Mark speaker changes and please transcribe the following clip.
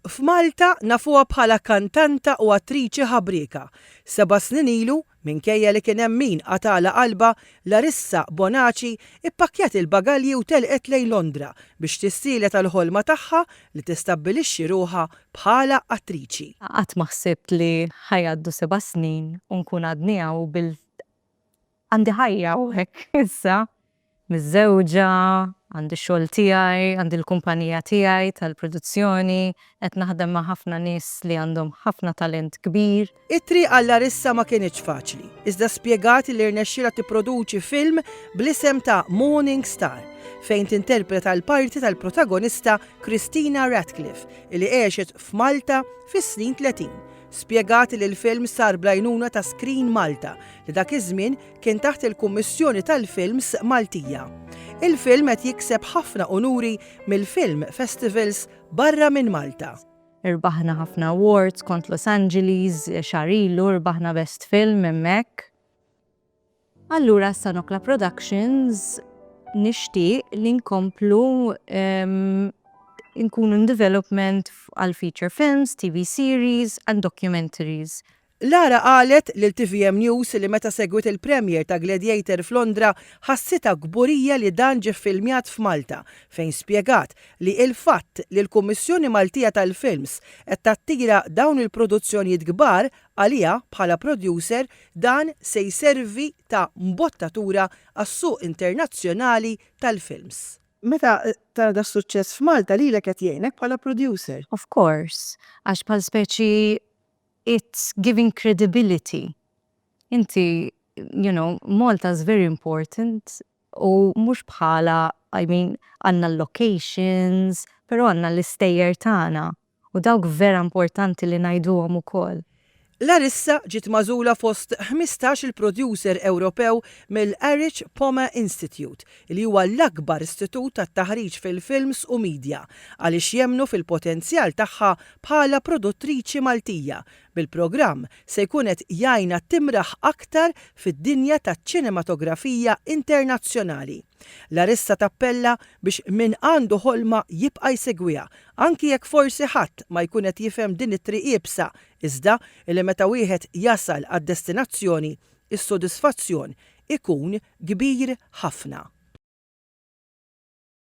Speaker 1: F'Malta nafuha bħala kantanta u attriċi ħabrieka. Seba' snin ilu, minkejja li kien hemm min qatgħalha qalbha, Larissa Bonaci ippakkjat il-bagalji u telqet lejn Londra biex tissielet għall-ħolma tagħha li tistabbilixxi ruħha bħala attriċi.
Speaker 2: Qatt ma ħsibt li ħa jgħaddu seba' snin u nkun għadni hawn bil Għandi ħajja hawnhekk issa, miżżewġa, għandi x-xogħol tiegħi, għandi l-kumpanija tiegħi tal-produzzjoni, qed naħdem ma' ħafna nies li għandhom ħafna talent kbir.
Speaker 1: It-triq għal Larissa ma kinitx faċli, iżda spjegat li rnexxielha tipproduċi film bl-isem ta' Morning Star, fejn tinterpreta l-parti tal-protagonista Christina Ratcliffe, li għexet f'Malta fis-snin 30. Spjegat li l-film sar bl-għajnuna ta' Screen Malta, li dak iż-żmien kien taħt il-Kummissjoni tal-Films Maltija. Il-film qed jikseb ħafna unuri mill-film festivals barra minn Malta.
Speaker 2: Irbaħna ħafna awards, kont Los Angeles xahar ilu rbaħna best film hemmhekk. Allura Sanokla Productions nixtieq li nkomplu nkunu in development għal feature films, TV series and documentaries.
Speaker 1: Lara qalet lil tvm News li meta segwiet il-premiere ta' Gladiator f'Londra ħassitha kburija li dan ġie ffilmjat f'Malta fejn spjegat li il-fatt li l-Kummissjoni Maltija tal-Films qed tattira dawn il-produzzjonijiet kbar Għaliha, bħala producer, dan se jservi ta' mbottatura għas-suq internazzjonali tal-films. Meta tara das-suċċess f'Malta lilek qed jgħinek bħala producer?
Speaker 2: Of course, għax bħal speċi it's giving credibility. Inti, you know, Malta is very important u mhux bħala, I mean, għandna l-locations, però għandna l-istejjer tagħna. U dawk vera importanti li ngħiduhom ukoll.
Speaker 1: Larissa ġiet magħżula fost 15-il producer Ewropew mill-Erich Pommer Institute, li huwa l-akbar istitut tat-taħriġ fil-films u media, għaliex jemmnu fil-potenzjal tagħha bħala produttriċi Maltija. Bil-programm se jkun qed jgħinha timraħ aktar fid-dinja taċ-ċinematografija internazzjonali. Larissa tappella biex min għandu ħolma jibqa' jsegwiha, anki jekk forsi ħadd ma jkun qed jifhem din it-triq iebsa, iżda li meta wieħed jasal għad-destinazzjoni, is-sodisfazzjon ikun kbir ħafna.